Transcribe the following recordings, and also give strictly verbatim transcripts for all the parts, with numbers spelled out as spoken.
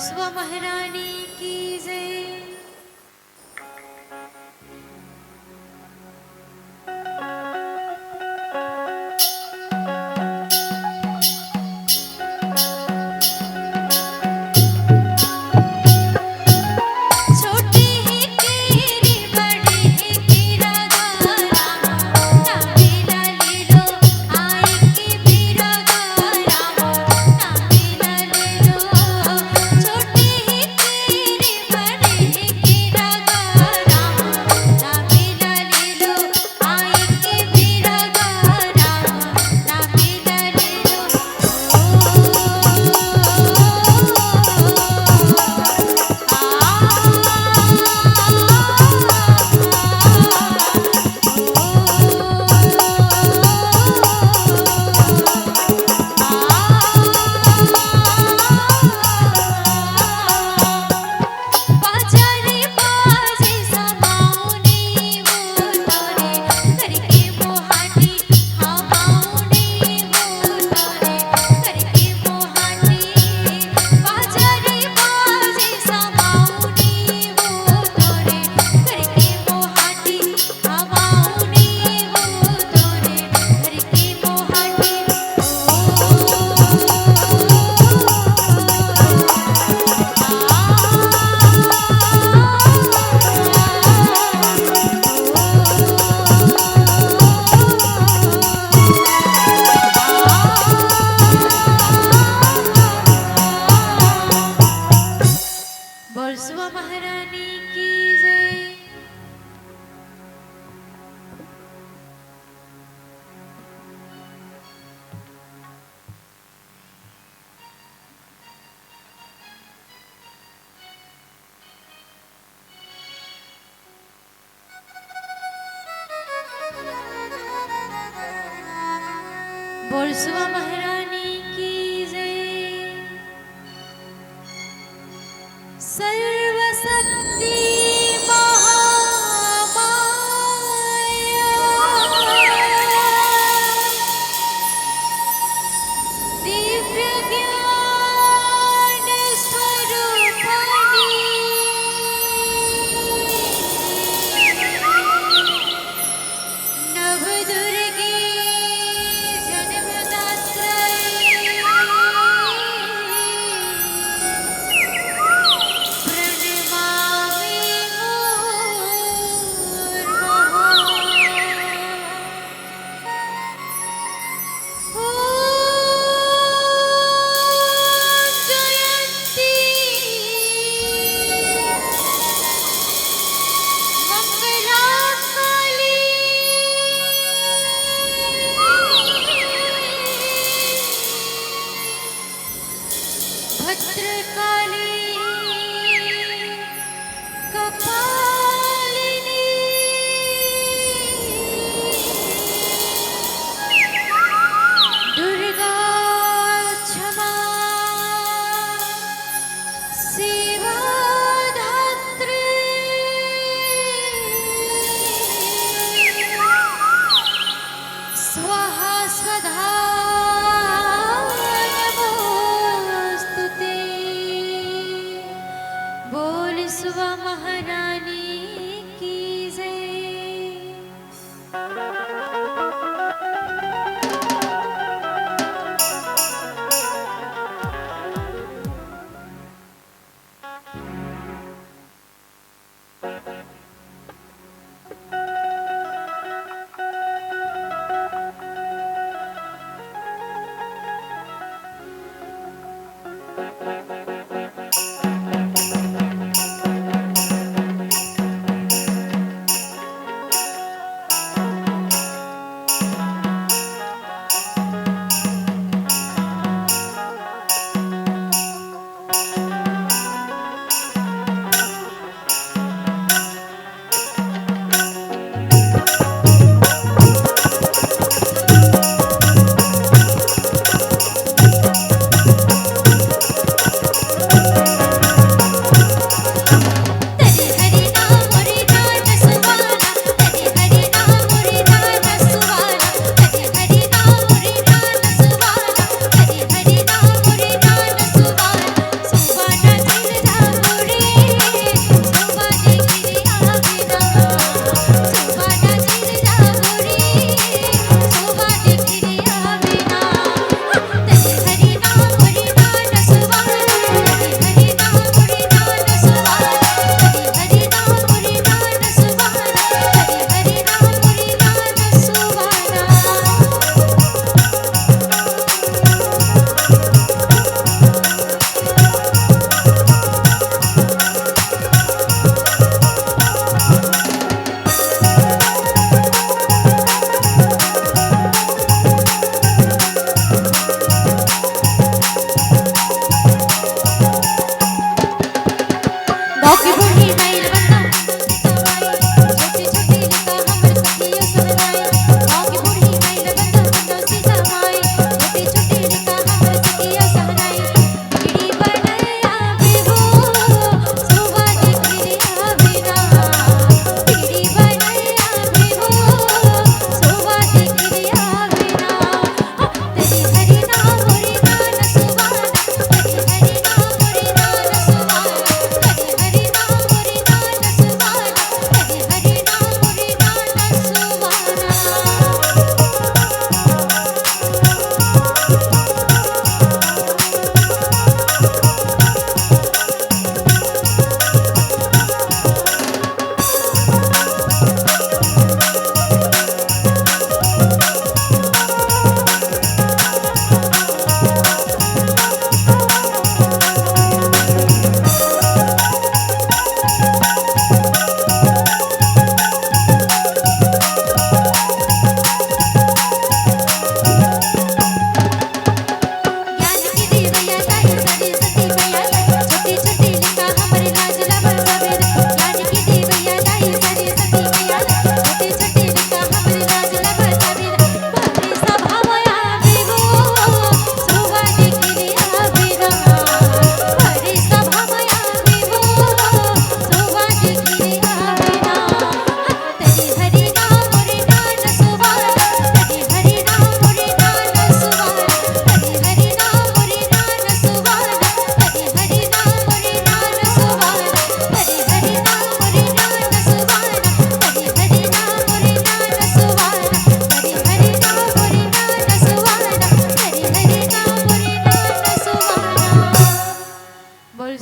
सुआ महारानी की जय। बोल सुआ महारानी की जय। बोल सुआ महारानी की जय। सर्वशक्ति महामाया दिव्य ज्ञान स्वरूपणी नव दुर्गे जन्मदात्रे प्रणमामि मुहुर्मुहुः। ॐ जयन्ती मंगला काली भद्रकाली कपालिनी दुर्गा क्षमा सेवा धात्री स्वाहा स्वधा नमोऽस्तु ते। बोल सुआ महारानी की जय।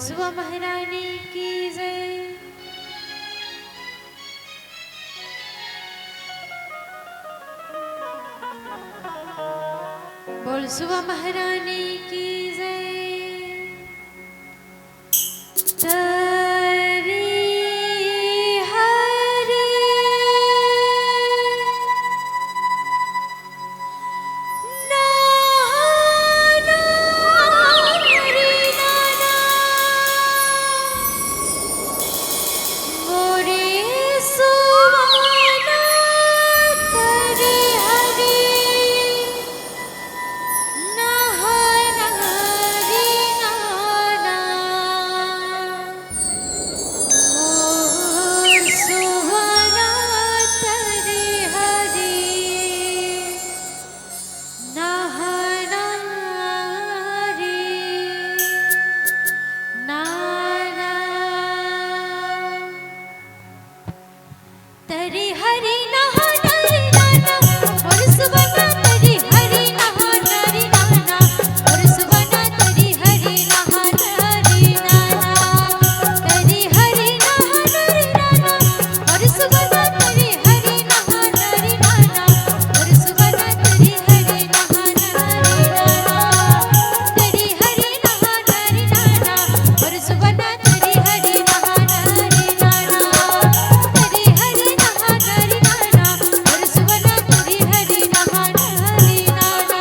सुवा महारानी की जय। बोल सुवा महारानी की जय। तरी हरी नहाना हरी नाना। मोरे सुवाना तरी हरी नहाना हरी नाना। मोर सुवाना तरी हरी नहाना हरी नाना। तरी हरी नहाना हरी नाना, मोर सुवाना तरी हरी नहाना हरी नाना, मोर सुवाना तरी हरी नहाना हरी नाना। तरी हरी नहाना हरी नाना, मोर सुवाना तरी हरी नहाना हरी नाना, मोर सुवाना तरी हरी नहाना हरी नाना। तरी हरी नहाना हरी नाना, मोर सुवाना तरी हरी नहाना हरी नाना। तरी हरी नहाना हरी नाना, मोर सुवाना तरी हरी नहाना हरी नाना।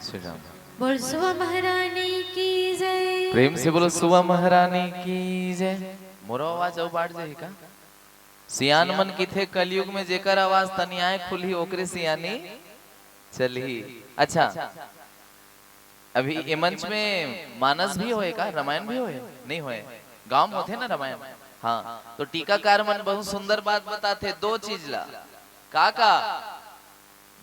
श्री राम। बोल सुवा महारानी की जय। प्रेम से बोलो सुवा महारानी की जय। मोरो आवाज अउ बाढ़ जाही का? सियान मन किथे कलयुग में जेकर आवाज तनियाए खुलही ओकरे सियानी चलही। अच्छा, अभी ये मंच में मानस भी होए का, रामायण भी होए? नहीं होए, गांव में होथे ना रामायण। हाँ, तो टीकाकार मन बहुत सुंदर बात बताथे, दो चीज ला। का का?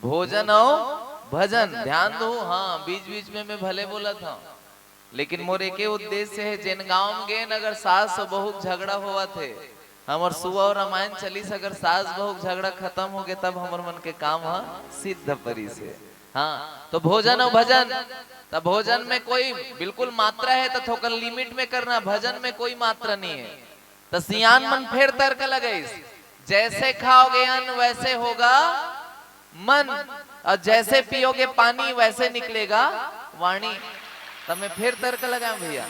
भोजन अउ भजन, ध्यान दो, हाँ, बीच बीच में मैं भले बोलत हंव, लेकिन मोर एके उद्देश्य हे, जेन गांव में गेन अगर सास अउ बहू के झगड़ा होवत हे, हमर सुआ अउ रामायण चलिस, अगर सास बहू के झगड़ा खतम होगे, तब हमर मन के काम ह सिद्ध परिस हे। हाँ, तो भोजन अउ भजन, त भोजन में कोई बिल्कुल मात्रा हे, त थोकन limit में करना, भजन में कोई मात्रा नहीं हे। त सियान मन फेर तर्क लगाइस, "जैसे खाओगे अन्न, वैसे होगा मन, और जैसे पियोगे पानी, वैसे निकलेगा वाणी।" त मैं फेर तर्क लगाएंव भैया,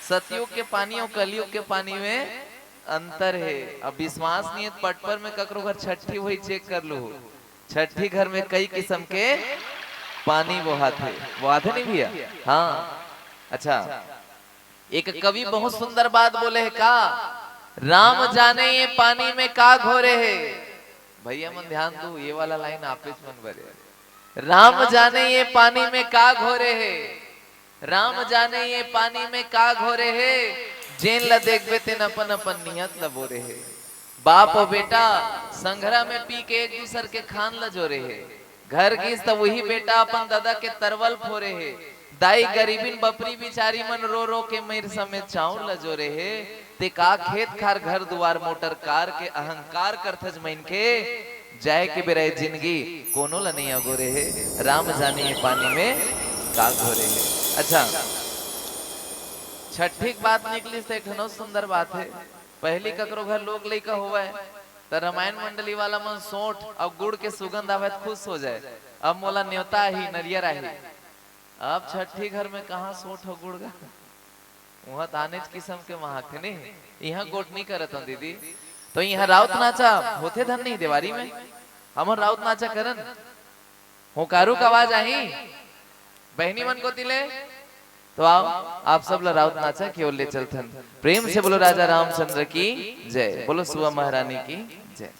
सतयुग के पानी अउ कलयुग के पानी में अंतर हे। अब विश्वास नहीं हे, त पटपर में ककरो घर छट्ठी होही, check कर लू, छट्ठी घर में कई किसम के पानी बोहाथे, बोहाथे नहीं भैया? हाँ, अच्छा, एक कवि बहुत सुंदर बात बोले हे का, "राम जाने ये पानी में का घोरे हे।" भैया मन ध्यान दू, ये वाला line आपेच मन बरे। "राम जाने ये पानी में का घोरे हे, राम जाने ये पानी में का घोरे हे, जेन ल देखबे तेन अपन अपन नियत ल बोरे हे।" बाप अउ बेटा संघरा में पी के एक दूसर के खान ल जोरे हे। घर गिस त उही बेटा अपन ददा के तरवल फोरे हे। दाई गरीबिन बपरी बिचारी मन रो रो के मइर समेत चाउर ल जोरे हे। ते का खेत खार घर दुवार मोटर कार के अहंकार करथस मइनखे, जाए के बेरा ए जिनगी कोनो ल नइ अगोरे हे। राम जाने ये पानी में का घोरे हे। अच्छा, छट्ठी के बात निकलिस त एक ठन अउ सुंदर बात हे। पहिली ककरो घर लोग लइका होवय त रामायण मंडली वाला मन सोंठ अउ गुड़ के सुगंध आवय त खुश हो जाय, "अब मोला नेवता आही, नरियर आही।" अब छट्ठी घर में कहाँ सोंठ अउ गुड़ गा, उहाँ त आनेच किसम के महक हे नहीं। इहाँ गोठ नइ करत हन दीदी, त इहाँ राउत नाचा होथे धन नहीं देवारी में, हमन राउत नाचा करन। हुंकारू के आवाज आही बहिनी मन कोति ले, त आओ, आप सब ला राउत नाचा के ओर ले चलथन। प्रेम से बोलो राजा रामचंद्र की जय, बोलो सुआ महारानी की जय।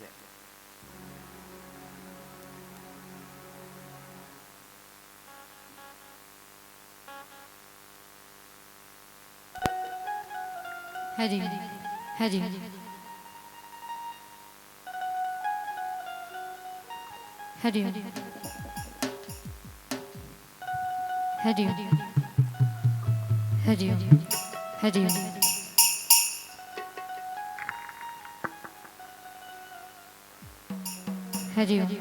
हरि हरि हरि हरि हरि हरि हरि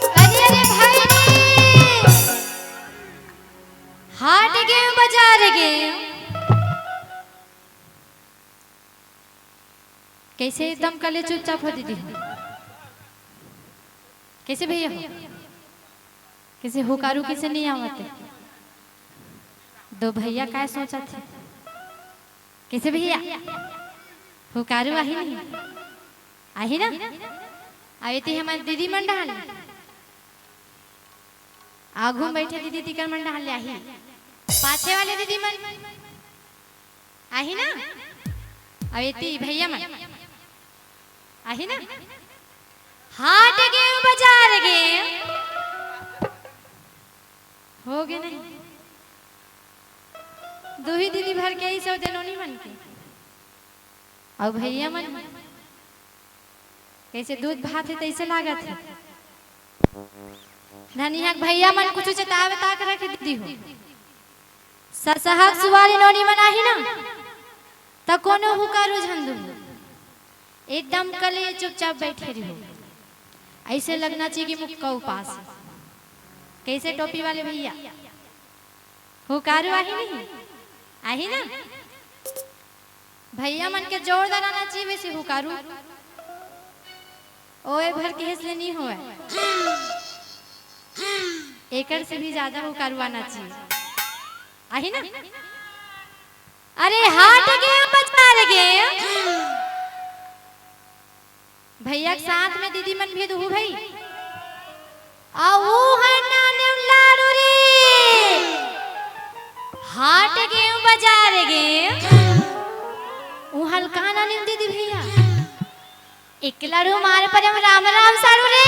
अरे, अरे भाई रे, हाट गेंव, बजार गेंव। कइसे एकदम कले चुपचाप हो दीदी? कइसे भैया हो? कइसे हुकारू कइसे नइ आवत हे? दो भैया काय सोचत हे? कइसे भैया? हुकारू आही नहीं? आही ना? अउ एती हमर दीदी मन डहन ले। आघू में बइठे दीदी तिकर मन डहन ले आही। पाछे वाले दीदी मन आही ना? अउ एती भैया मन आही ना? हाट गेंव, बजार गेंव। होगे नहीं? दुही दीदी भर के ही सब दे नोनी मन के। अउ भैया मन कइसे दूध भात हे तइसे लागत हे। धनिहा के भैया मन कुछु चेतावे ताक रख दीदी हो। ससहक सुवारी नोनी मन आही ना, त कोनो हुकारू झन दू। एकदम कले चुपचाप बइठे रहो। अइसे लगना चाहिए कि मुक्का उपास हे। कइसे टोपी वाले भैया? हुकारू आही नहीं? आही ना? भैया मन के जोरदार आना चाहिए वइसे हुकारू। ओए भर के हेस ले नहीं होवय। एकर से भी जादा हुकारू आना चाहिए। आही ना? अरे हाट गेंव, बजार गेंव। भैया के साथ में दीदी मन भी दुहू भई। अउ ओ है नाने लाडू रे। बजार गे। उहाँ ल कहाँ ना निम दीदी भैया। एक लाड़ू मार परम राम राम साड़ू रे।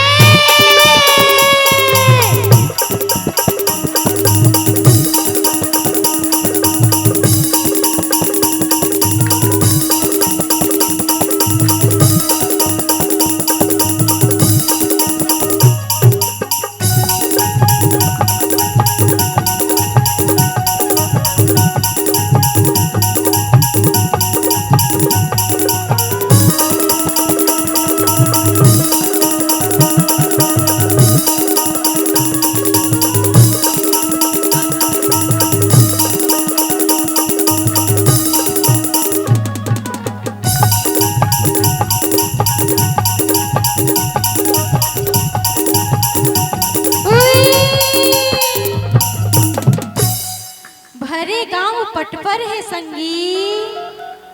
भरे गांव पटपर हे संगी,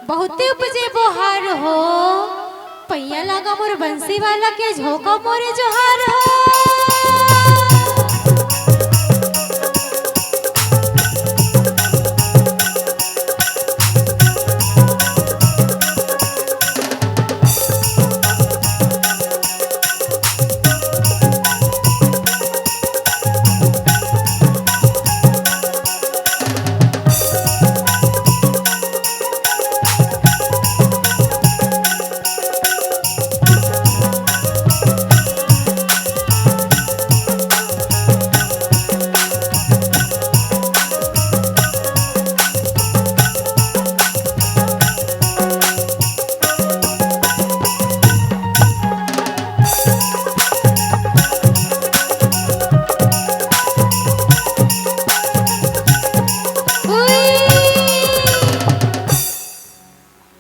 बहुते उपजे बोहार हो। पैया लागा मोर बंसी वाला के, झोंका मोरे जोहार हो।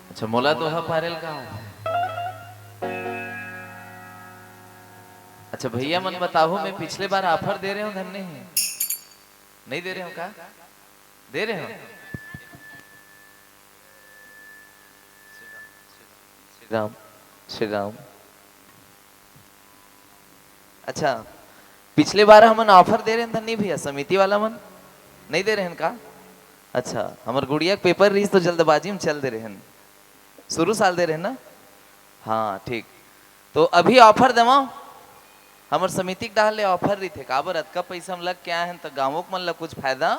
अच्छा, मोला तो ह पारेल का। अच्छा भैया मन बताहू, मैं पिछले बार offer दे रहे हो धन्ने है, नहीं दे रहे हो का? दे रहे हो? श्री राम, श्री राम। अच्छा, पिछले बार हमन offer दे रहे हन धन्नी भैया, समिति वाला मन नहीं दे रहे हन का? अच्छा, हमर गुड़िया के paper रहिस तो जल्दबाजी में चल दे रहे हन। शुरू साल दे रहे हन ना? हाँ, ठीक। तो अभी offer देवा, हमर समिति के डहार ले offer रहिथे, काबर अतका पैसा में लग के आए हन, तो गाँवों के मन ला कुछ फायदा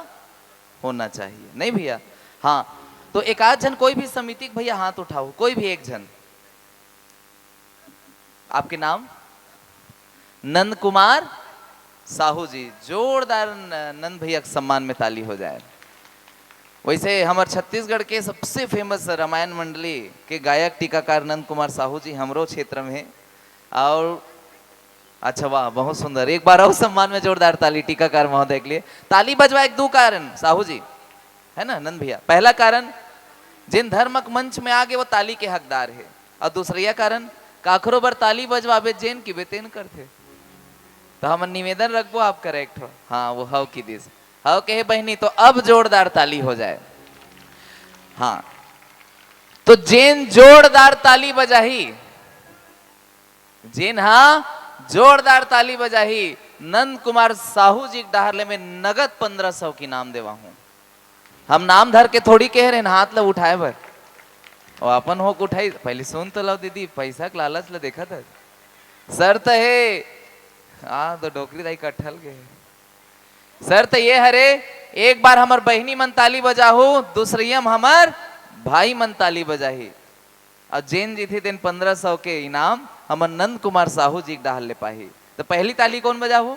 होना चाहिए, नहीं भैया? हाँ, तो एक आध झन कोई भी समिति के भैया हाथ उठाओ, कोई भी एक झन। आपके नाम? नंद कुमार साहू जी। जोरदार न-, नंद भैया के सम्मान में ताली हो जाए। वैसे हमर छत्तीसगढ़ के सबसे famous रामायण मंडली के गायक टीकाकार नंद कुमार साहू जी हमरो क्षेत्र में हे। और अच्छा, वाह, बहुत सुंदर। एक बार और सम्मान में जोरदार ताली टीकाकार महोदय के लिए। ताली बजवाए के दू कारण, साहू जी, है ना नंद भैया? पहला कारण, जेन धर्म के मंच में आगे वो ताली के हकदार है, और दूसरैया कारण, काखरो बर ताली बजवाबे जेन किबे तेन करथे। तो हमन निवेदन रखबो आप करेक्ट हो। हाँ, वो हव की दिस। हव कहे बहिनी, तो अब जोरदार ताली हो जाए। हाँ, तो जेन जोरदार ताली बजाही, जेन हा जोरदार ताली बजाही, नंद कुमार साहू जी के डहार ले मैं नगद पंद्रह सौ के इनाम देवा हूँ। हम नाम धर के थोड़ी कह रहे हैं हाथ ला उठाए बर। वो अपन होके उठाई, पहले सुन तो लो दीदी, पैसा के लालच ला देखा था। शर्त है, हाँ, तो डोकरी दाई कटहल गए। शर्त ये हरे, एक बार हमर बहिनी मन ताली बजाहू, दूसरैया म हमर भाई मन ताली बजाही। अउ जेन जीतही तेन पंद्रह सौ के इनाम हमर नंद कुमार साहू जी के डहार ले पाही। तो पहली ताली कौन बजाहू?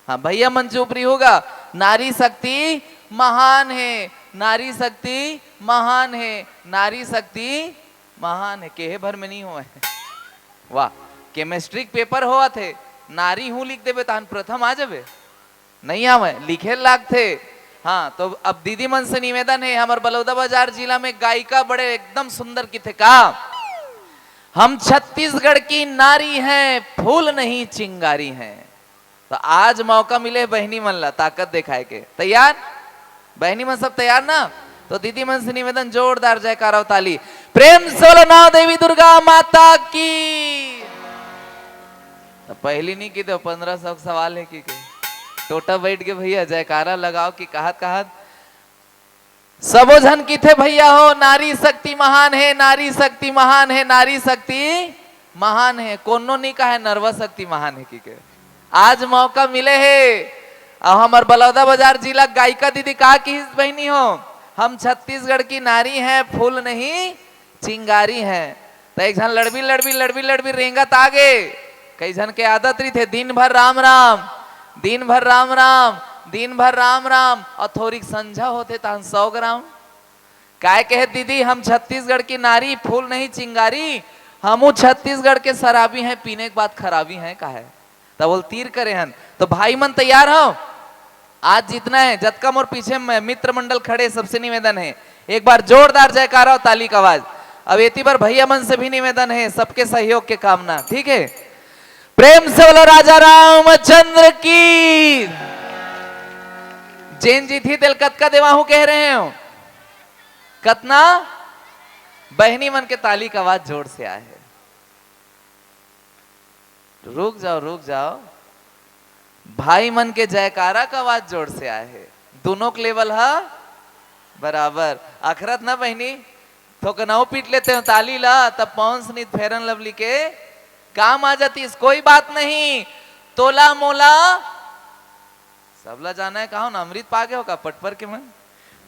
हाँ, भैया मन चुप रही होगा। नारी शक्ति महान है, नारी शक्ति महान है, नारी शक्ति महान है। केहे भर में नहीं होए। वाह, chemistry के paper होवत हे, नारी हूँ लिख देबे तहन प्रथम आ जाबे। नहीं आवय, लिखे लागथे। हाँ, तो अब दीदी मन से निवेदन है, हमर बलौदाबाजार जिला में गायिका बड़े एकदम सुंदर किथे का, हम छत्तीसगढ़ की नारी हैं, फूल नहीं चिंगारी हैं। तो आज मौका मिले बहिनी मन ला ताकत दिखाए के। तैयार? बहिनी मन सब तैयार ना? तो दीदी मन से निवेदन, जोरदार जयकारा अउ ताली, प्रेम से बोलो नौ देवी दुर्गा माता की। तो पहली नहीं की तो पंद्रह सौ का सवाल है कि के? टोटा बैठ के भैया जयकारा लगाओ कि कहत कहत सबो झन किथे भैया हो, नारी शक्ति महान हे, नारी शक्ति महान हे, नारी शक्ति महान हे। कोनो नी कहे नरवा शक्ति महान हे कि के। आज मौका मिले हे। अउ हमर बलौदा बाजार जिला गायिका दीदी का किहिस बहिनी हो, हम छत्तीसगढ़ की नारी हैं, फूल नहीं चिंगारी हैं। त एक झन लड़बी लड़बी लड़बी लड़बी रेंगत आगे। कई झन के आदत रहिथे, दिन भर राम राम, दिन भर राम राम, दिन भर राम राम, अउ थोरिक संझा होथे तहन सौ ग्राम। काय कहे दीदी, हम छत्तीसगढ़ की नारी, फूल नहीं चिंगारी, हमू छत्तीसगढ़ के शराबी हैं, पीने के बाद खराबी हैं, का है? तब बोल तीर करे हन। तो भाई मन तैयार हो, आज जीतना है। जतका मोर पीछे म-, मित्र मंडल खड़े, सबसे निवेदन है, एक बार जोरदार जयकारा और ताली का आवाज। अब एती बार भैया मन से भी निवेदन है, सबके सहयोग के कामना, ठीक है? प्रेम से बोलो राजा रामचंद्र की। जेन जीतही तेल कतका देवा हूं कह रहे हो? कतना? बहनी मन के ताली का आवाज जोर से आए है। रुक जाओ, रुक जाओ। भाई मन के जयकारा का आवाज जोर से आए है। दोनों के लेवल हा बराबर। अखरत ना बहनी, थोकनऊ पीट लेते हो ताली ला, तब पहुंच नहीं फेरन लवली के काम आ जाती। कोई बात नहीं, तोला मोला सबला जाना है। कहो ना, अमृत पागे हो का पटपर के मन?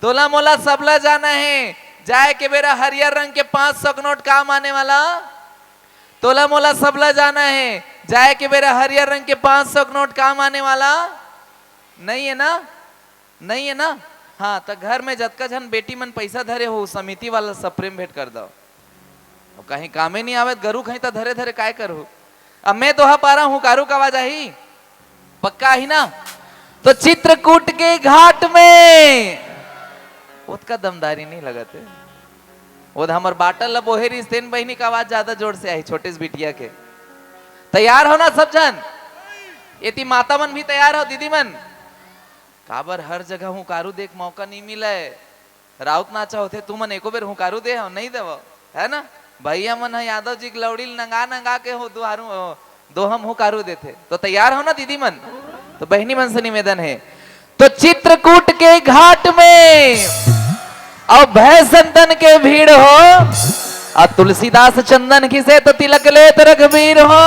तोला मोला सबला जाना है। जाए के बेरा हरियर रंग के पांच सौ के नोट काम आने वाला। तोला मोला सबला जाना है। जाए के बेरा हरियर रंग के पांच सौ के नोट काम आने वाला। नहीं है ना? नहीं है ना? हाँ, त घर में जतका झन बेटी मन पैसा धरे हो, समिति वाला सब प्रेम भेंट कर दो। अब कहीं कामे नहीं आवत, गरु कहीं त धरे धरे काय करू? अब मैं दोहा पा रहा हूँ, कारू का आवाज आही? पक्का ही ना? तो चित्रकूट के घाट में ओतका दमदारी नहीं लगत है। वो हमर बाटल ला बोहे रिस तेन बहिनी का आवाज ज्यादा जोर से आही, छोटे से बिटिया के। तैयार हो ना सब झन? एती माता मन भी तैयार हो, दीदी मन? काबर हर जगह हुंकारू देख मौका नहीं मिले। राउत नाचा होथे, तुमन एको बेर हुंकारू दे हो, नहीं देवो, है ना? भैया मन ह यादव जी के लौड़ी ल नंगा नंगा के हो दुहारू, हो, दोहम हुंकारू देथे। तो तैयार हो ना दीदी मन? तो बहनी मन से निवेदन है, तो चित्रकूट के घाट में अब भय संतन के भीड़ हो, आ तुलसीदास चंदन घिसे तो तिलक लेत रघुबीर हो।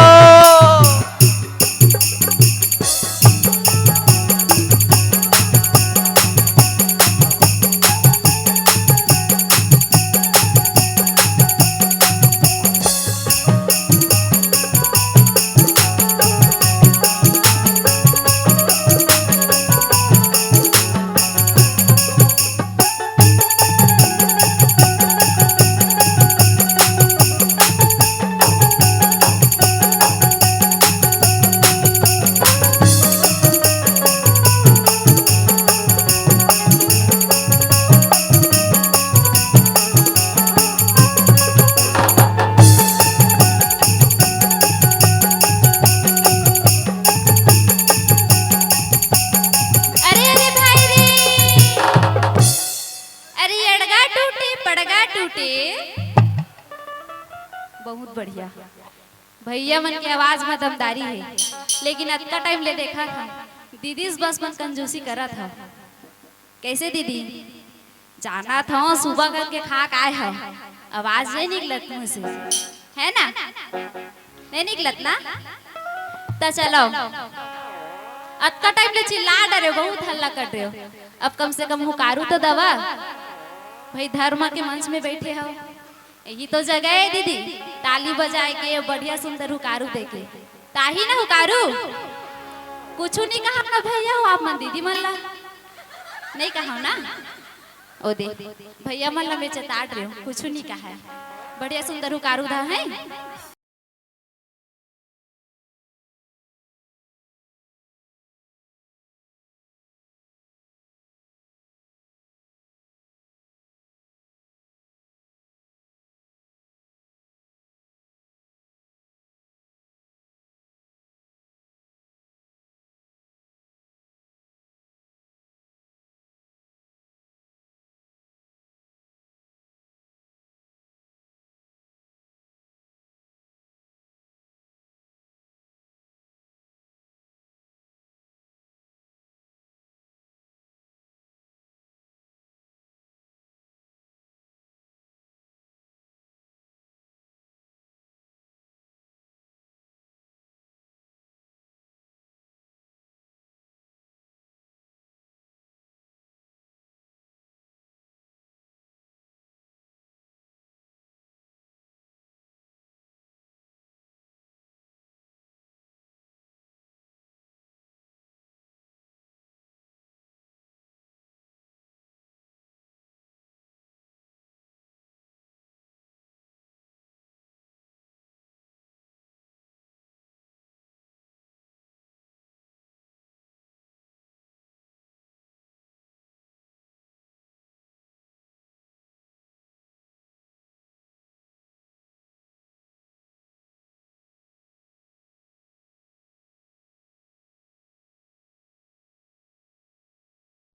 अरे, अरे भाई रे, अरे अड़गा टूटे, पड़गा टूटे। बहुत बढ़िया। भैया मन के आवाज में दमदारी है, लेकिन अतका टाइम ले देखा था, दीदी से बस मन कंजूसी करत ह। कैसे दीदी? जानत हव, सुबह करके खा के आए हव, आवाज नहीं निकलत मुंह से, है ना? नहीं निकलत ना? त चलो, अतका टाइम ले चिल्ला डरे, बहुत हल्ला कर रहे हो, अब कम से कम हुकारू तो दवा। भाई, धर्म के मंच में बैठे हो, यही तो जगह है दीदी, ताली बजाए के, बढ़िया सुंदर हुकारू दे के। ताही ना हुकारू, कुछ नहीं कहा ना भैया हो आप मन दीदी मन ला, नहीं कहा ना? ओ दे, भैया मन ला मैं चेताड़ रहे हो, कुछ नहीं कहा है। बढ़िया सुंदर हुकारू धा है।